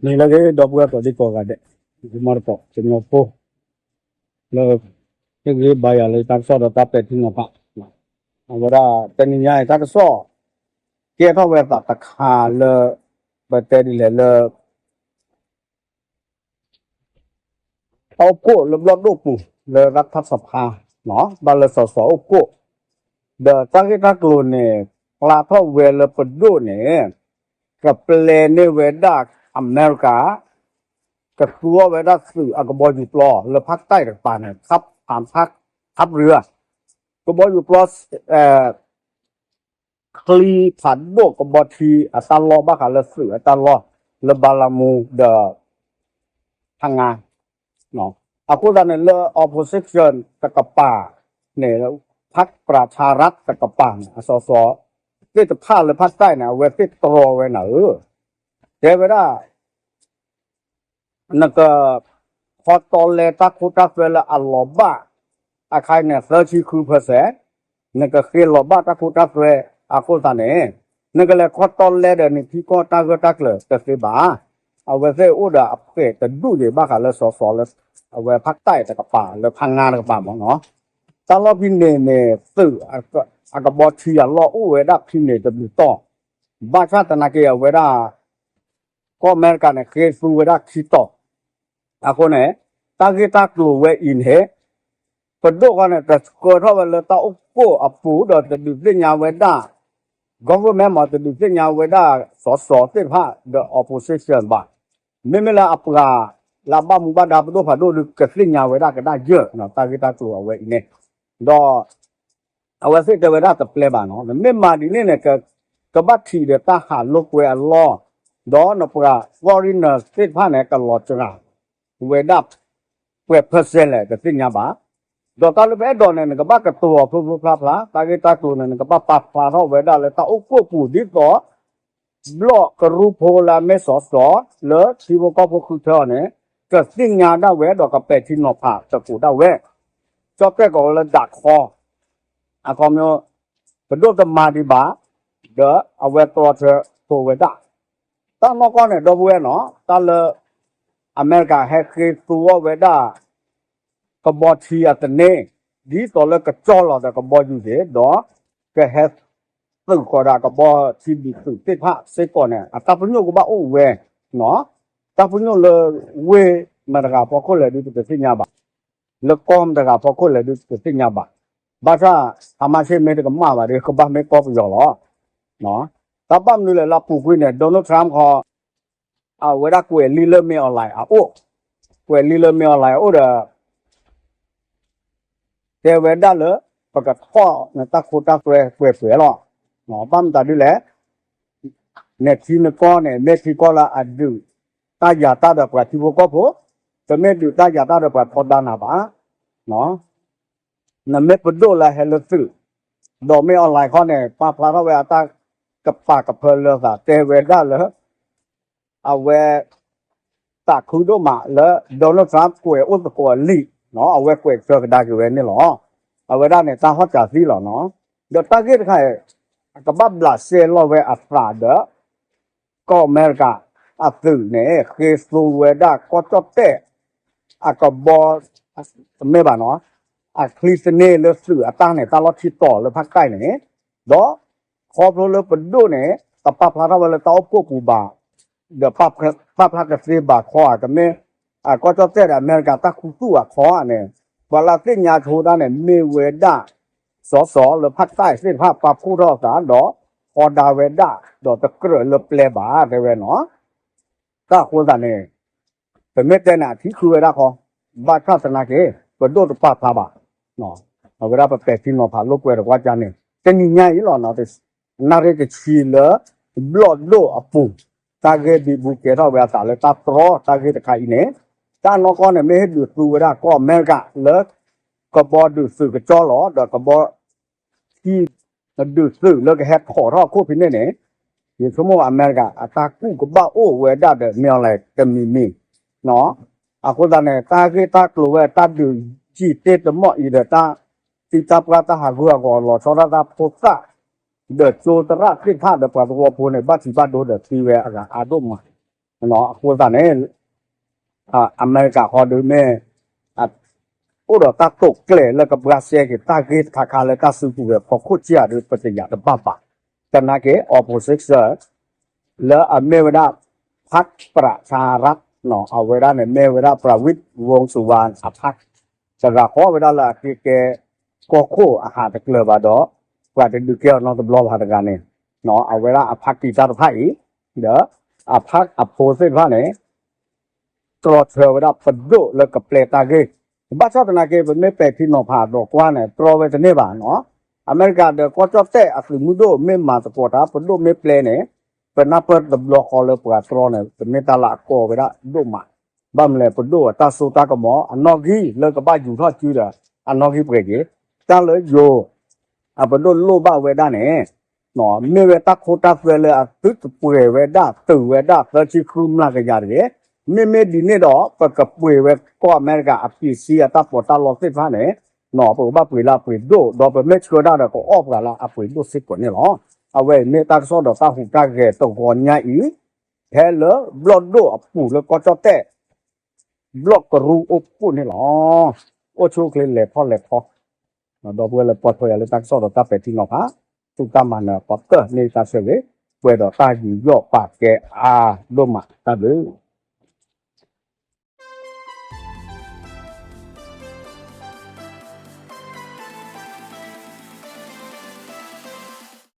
နံၤလၢအဂ့ၤ ဒီပုၢ်ဝဲၢ်ကိးဒံကိးဂၤဒဲး, မ့ၢ်တကိး ကညီဖိ လၢ ဟ့ၣ်ဂံၢ်ဘါယၤလၢတၢ်ကစီၣ်ဒီးတၢ်ပဲာ်ထံနီၤဖး, အဝဲဒၣ်တနံၤညါအံၤတၢ်ကစီၣ် ကဲထီၣ်ဝဲသးတခါလၢ ပတဲဒ်လဲၣ်လၢ တၢ်အိၣ်ဖှိၣ်လၢဘျီၣ်ဒိၣ်ပူၤ လၢရၢထၢၣ်သဖါ ဘၣ်လၢစီၤစီၤအိၣ်ဖှိၣ်, ဒီးတၢ်ဂ့ၢ်တၢ်ကျိၤန့ၣ် ဖျါထီၣ်ဝဲလၢပဒိၣ်န့ၣ် ကပျဲန့ၢ်ဝဲဒၣ်အမဲရကၤ ကသူအီၤဝဲဒၣ်သုးအကဘီယူၤပျီလၢဖးတၢ်တကပၤန့ၣ် ခါပရံၤ ကဘီယူၤပျီ ချံဖးဒိၣ်ကဘီထံအတၢ်လီၢ်ဘၣ်ဃးလၢသုးအတၢ်လီၢ် လၢဘၤလမူဒီး ဖးငါ အဃိသတးန့ၣ် လၢ opposition တကပၤန့ၣ် ဖးပှၤထါရၣ်တကပၤန့ၣ် အစီၤစီၤသ့ၣ်တဖၣ်လၢဖးတၢ်န့ၣ် အဝဲသ့ၣ်တြီဝဲနၤဧၢ, တဲဝဲဒၣ် နက ခီတီလဲတၢ်ခိတၢ်သွဲလၢအလီၤဘၣ် အခါအံၤန့ၣ် သၢဆံဃု percent နကဃ့လီၤဘၣ်တၢ်ခိတၢ်သွဲအဃိသတးန့ၣ် နကလဲၤခီတီလဲဒီးနထံကီၢ်တၢ်ဂၢၢ်တၢ်ကျၢၤတသ့ဘၣ်. အဝဲသ့ၣ်အိၣ်ဒီးအဖှဲးတဒူၣ်ယံၤဘၣ်ဃးလၢစီၤစီၤလၢ အဝဲဖးတၢ်တကပၤလၢဖးငါတကပၤမ့ၢ်နီၤ, တၢ်လီၢ်ဖဲန့ၣ်န့ၣ် သုးအကဘီထံအလီၢ်အိၣ်ဝဲဒၣ်ဖဲန့ၣ်တဘျုးတီၢ်, ဘၣ်ဆၣ်သနာ်က့အဝဲဒၣ် ကီၢ်အမဲရကၤန့ၣ် ဃ့သူဝဲဒၣ်ခံတီၤ, အဃိန့ၣ် တၢ်ဂ့ၢ်တၢ်ကျိၤဝဲအံၤန့ၣ် ပဒိၣ်ဃီန့ၣ် တဆှၢထီၣ်ဝဲလၢတၢ်အိၣ်ဖှိၣ်အပူၤ ဒီးတဒုးသ့ၣ်ညါဝဲဒၣ် government မ့ၢ်တဒုးသ့ၣ်ညါဝဲဒၣ် စီၤစီၤသ့ၣ်တဖၣ်ဒီး opposition ဘၣ်. မ့မ့ၢ်လၢအပှၤ လၢအဘၣ်မူဘၣ်ဒါပဒိၣ်ဖးဒိၣ်ဒီး ကသ့ၣ်ညါဝဲဒၣ်ကဒါက့ၤ တၢ်ဂ့ၢ်တၢ်ကျိၤအဝဲအံၤန့ၣ်, ဒီး အဝဲသ့ၣ်တဲဝဲဒၣ်တပျဲဘၣ်နီၤ, နမ့ၢ်မၤဒ်န့ၣ်န့ၣ် ကဘၣ်ထံၣ်ဒီးတၢ်ဟးလိာ်ကွဲအလီၢ်, ဒီးနပှၤ foreigner သ့ၣ်တဖၣ်န့ၣ် ကလီၤစှၤဝဲဒၣ် ပှဲၤ percent လဲၣ် တသ့ၣ်ညါဘၣ်. ဒီးတၢ်လၢပအဲၣ်ဒိးန့ၣ် နကဘၣ်ကတိၤအီၤဖျိဖျိဖျါဖျါ, တၢ်ဂ့ၢ်တၢ်ကျိၤန့ၣ် နကဘၣ်ပာ်ဖျါထီၣ်ဝဲဒၣ်လၢတၢ်အိၣ်ဖှိၣ်ပူၤဒ်သိး ဘျီၣ်ကရူၢ်ဖိလၢအမ့ၢ်စီၤစီၤ လၢထံဖိကီၢ်ဖိဃုထၢအီၤန့ၣ် ကသ့ၣ်ညါဒၣ်ဝဲ ဒီးကပဲာ်ထံနီၤဖးသကိးဒၣ်ဝဲ, ကၠီၣ်တဲၣ်ကိးဝဲလၢဒၣ်ခီ, အခီပညီ ပဒိၣ်တမၤဒံးဘၣ်, ဒီးအဝဲတြီထၢဖိဝဲဒၣ်. တၢ်နီၢ်ကီၢ်န့ၣ် ဒီပုၢ်ဝဲၢ်နီၤ, တၢ်လၢ အမဲရကၤဟဲဃ့သူအီၤဝဲဒၣ် ကဘီထံအသန့, ဒ်သိးလၢကကၠီၣ်လီၤဒီးကဘီယူၤသ့ၣ်, ဒီး ကဟဲ သုးဃီၤဒီးကဘီထံဒုးသုးသ့ၣ်တဖၣ်စ့ၢ်ကီးန့ၣ် အတၢ်ပညိၣ်ကဘၣ်အိၣ်ဝဲ, တၢ်ပညိၣ်လၢဝ့ၢ်မတၤတဂၤဖီခိၣ်လဲၣ်ဒုးပတသ့ၣ်ညါဘၣ်, လၢကီၢ်မတၤတဂၤဖီခိၣ်လဲၣ်ဒုးပတသ့ၣ်ညါဘၣ်, ဘၣ်ဆၣ် ဟါမးရှ့ၣ်မ့ၢ်တကမၣ်ဘၣ်ဒီး ကဘၣ်မ့ၢ်ကီၢ်ပယီၤလီၤ. တၢ်ဘၣ်မနုၤလဲၣ်လၢအပူၤကွံာ်န့ၣ် Donald Trump ခီ အဝဲဒၣ်ကွဲးလံာ်လၢမ့ၢ်အီၣ်လဲၣ်အအိၣ်, ကွဲးလံာ်လၢမ့ၢ်အီၣ်လဲၣ်အအိၣ်ဒီး တဲဝဲဒၣ်လၢ ပကထီၣ်နတၢ်ခိတၢ်သွဲပှဲၤပှဲၤလီၤ. ဘၣ်မတၤဒ်လဲၣ်, နထံနကီၢ်န့ၣ် မ့ၢ်ထံကီၢ်လၢအဒုးတၢ်ယၤတၢ်ဒီးပှၤထံဖိကီၢ်ဖိ, တမ့ၢ်ဒုးတၢ်ယၤတၢ်ဒီးပှၤထီဒါနၤဘၣ်. နမ့ၢ်ပဒိၣ်လၢဟဲလၢသုး, ဒီးမ့ၢ်အီၣ်လဲၣ်ခီန့ၣ် ပာ်ဖျါထီၣ်ဝဲအတၢ်ကပာ်ကဖၢလၢသးတဲဝဲဒၣ်လၢ အဝဲ သးခုဒိၣ်မးလၢ Donald Trump ကွဲးအိၣ်သကိးအလံာ်, အဝဲကွဲးဆၢကဒါက့ၤဝဲန့ၣ်လီၤ. အဝဲဒၣ်န့ၣ် တၢ်ဟီၣ်စၢ်သံလီၤနီၤ. ဒီးတၢ်ဂ့ၢ်တခါအံၤ အကဘၣ်ဘျးစဲလီၤဝဲအသးဒီး ကီၢ်အမဲရကၤအသုးန့ၣ် ဃ့သူဝဲဒၣ်ကီၢ်ကၠီၣ်တဲၣ် အကဘီ တမ့ၢ်ဘၣ်နီၤ, အချံသန့လၢသုးအတၢ်န့ၣ် တၢ်လီၢ်ထံတီၤလၢဖးကၠဲၣ်န့ၣ်, ဒီး ခီဖျိလၢပဒိၣ်န့ၣ် တပာ်ဖျါထီၣ်ဝဲလၢတၢ်အိၣ်ဖှိၣ်ပူၤဘၣ်, ဒီးပာ်ဖျါကသ့ဘၣ်ခီဧါ, ကမ့ၢ် ကီၢ်ကၠီၣ်တဲၣ်ဒီးအမဲရကၤတၢ်ခူသူၣ်အခီဧါန့ၣ်, ပှၤလၢသ့ၣ်ညါဆိဒၣ်န့ၣ် မ့ၢ်ဝဲဒၣ် စီၤစီၤလၢဖးကၠဲၣ်သ့ၣ်တဖၣ် ပာ်ဖှိၣ်ထီၣ်အသးဒီး ထီဒါဝဲဒၣ် ဒီးတကြၢးလၢပျဲဘၣ်တဲဝဲနီၤ. တၢ်အဃိသတးန့ၣ် ပမ့ၢ်တဲန့ၣ် အထံဃုဝဲဒၣ်ဃီ, ဘၣ်ဆၣ်သနာ်က့ ပဒိၣ်တပာ်ဖျါဘၣ်. အဝဲဒၣ်ပပဲာ်ထံနီၤဖးလိာ်ကွဲတကွၢ်ကါန့ၣ် တနံၤညါအံၤလီၤ, နၣ်ရံၣ်တဆံလၢ ဘျီၣ်ဒိၣ်အပူၤ တၢ်ဂ့ၢ်ဘံဘူကဲထီၣ်ဝဲအသးလၢတၢ်တြီတၢ်ဂ့ၢ်တခါအံၤန့ၣ်, တၢ်နီၢ်ကီၢ်န့ၣ် မ့ၢ်ဟ့ၣ်ဒုးသူဝဲဒၣ်ကီၢ်အမဲရကၤလၢ ကဘီဒုးသုးကကၠီလီၤ ဒီးကဘီ ထံဒုးသုးလၢကဟဲထီၣ်ထီၣ်အခိၣ်ဖဲန့ၣ်န့ၣ်, ယဆိကမိၣ်အမဲရကၤအတၢ်ကူၣ်ကဘၣ်အိၣ်ဝဲဒၣ်ဒီးမ့ၢ်အီၤလဲၣ်တမံၤမံၤ, အဃိသတးန့ၣ် တၢ်ဂ့ၢ်တၢ်ကျိၤဝဲတၢ်ဒုးယံာ်တ့ၢ်တမီၢ်အံၤဒီးတၢ်သံတၢ်ပှၢ်တၢ်ဟးဂူာ်ဟးဂီၤလီၤဆီဒၣ်တၢ်ဖိသၣ် ဒီးကၠိသရၣ်သ့ၣ်တဖၣ်ဒီးပှၤသဝီဖိန့ၣ် ဘၣ်ထံးဘၣ်ဒိဒီးသံဝဲအဂၤအါဒိၣ်မး, အဃိသတးန့ၣ် အမဲရကၤဃီဒုးမ့ၢ် အိၣ်ဒီးတၢ်တိာ်ကျဲၤလၢကဘှါရှဲက့ၤတၢ်ဂ့ၢ်တခါခါလၢတၢ်စုကဝဲၤဖီခိၣ်ကၠံၣ်ဧါဒုး ပတယာ်တဘၣ်ဘၣ်. သနာ်က့ opposition လၢအမ့ၢ်ဝဲဒၣ် พรรคประชารัฐ အဝဲဒၣ်န့ၣ် မ့ၢ်ဝဲဒၣ် ပြၤဝံး ဝူစူဝါ အ พรรค တဂၤဃီဝဲဒၣ်လၢအကဲကဲ ကီၢ်ခိၣ်အဟးတကျၢၤဘၣ်ဒီး ပှၤတဒုးကဲအီၤနီတဘျီဘၣ်တဂၤန့ၣ် အဝဲဒၣ်အ พรรค တံာ်တၢ်တဖၣ်အံၤ ဒီးအ พรรค အဖိသ့ၣ်တဖၣ်န့ၣ် တြီဆၢဝဲဒၣ်ပဒိၣ်လၢကပျဲတၢ်ဂ့ၢ်, ဘၣ်ဆၣ်သနာ်က့ ပမ့ၢ်ပဲာ်ထံနီၤဖးဒီးကွၢ်န့ၣ် တြီဝဲတန့ၢ်ဘၣ်နီၤ. အမဲရကၤဒီးကီၢ်ကၠီၣ်တဲၣ်အသုးမုၢ်ဒိၣ်မ့ၢ်မၤသကိးတၢ် ပဒိၣ်မ့ၢ်ပျဲန့ၣ် ပနၢ်ပၢၢ်တဘျီဃီလၢပှၤတြီန့ၣ် တမ့ၢ်တၢ်လၢအကီဝဲဒၣ်ဒိၣ်မး, ဘၣ်မနုၤလဲၣ် ပဒိၣ်အတၢ်စိတၢ်ကမီၤ အနီၣ်ဂံၢ်လၢကဘၣ်ယူၤထီၣ်စုဒီး အနီၣ်ဂံၢ်ပှဲၤက့ၤ, တၢ်လၢယိၤ အပဒိၣ်လိၣ်ဘၣ်ဝဲဒၣ်န့ၣ် မ့ၢ်ဝဲတၢ်ခိတၢ်သွဲလၢအသုတပှဲၤဝဲဒၣ် တုာ်ဝဲဒၣ်သၢဆံဃုမျးကယၤတဂ့ၤ. မ့မ့ၢ်ဒ်န့ၣ်ဒီး ပကပှ့ၤဝဲကီၢ်အမဲရကၤအပၠ့ၤစ့အတၢ်ပီးတၢ်လီသ့ၣ်တဖၣ်န့ၣ် ပကဘၣ်ပှ့ၤလၢအပှ့ၤဒိၣ် ဒီးပမ့ၢ်ဆှၢဒၣ်ဒီး ကအီၣ်ပှၤလၢအပှ့ၤဒိၣ်စ့ၢ်ကီးန့ၣ်လီၤ. အဝဲအံၤမ့ၢ်တၢ်ကစီၣ်ဒီးတၢ်ဟူးတၢ်ဂဲၤတဂီၤညါအံၤ ဖဲလၢဘျီၣ်ဒိၣ်အပူၤလၢကီၢ်ကၠီၣ်တဲၣ် ဘျီၣ်ကရူၢ်အိၣ်ဖှိၣ်န့ၣ်လီၤ. အိၣ်ဆူၣ်အိၣ်ချ့လဲၤထီၣ်လဲၤထီ, ဒီပုၢ်ဝဲၢ်လၢပီၣ်ထွဲယၤလၢတၢ်ကစီၣ်ဒီးတၢ်ပဲာ်ထံနီၤဖး, သူၣ်တၢ်မၤနၢၤအပီတၢၢ်န့ၢ်တၢ်ဆၢဂ့ၤ, ပှဲၤဒီးတၢ်ယူးယီၣ်ပာ်ကဲအါဒိၣ်မးတၢ်ဘျုး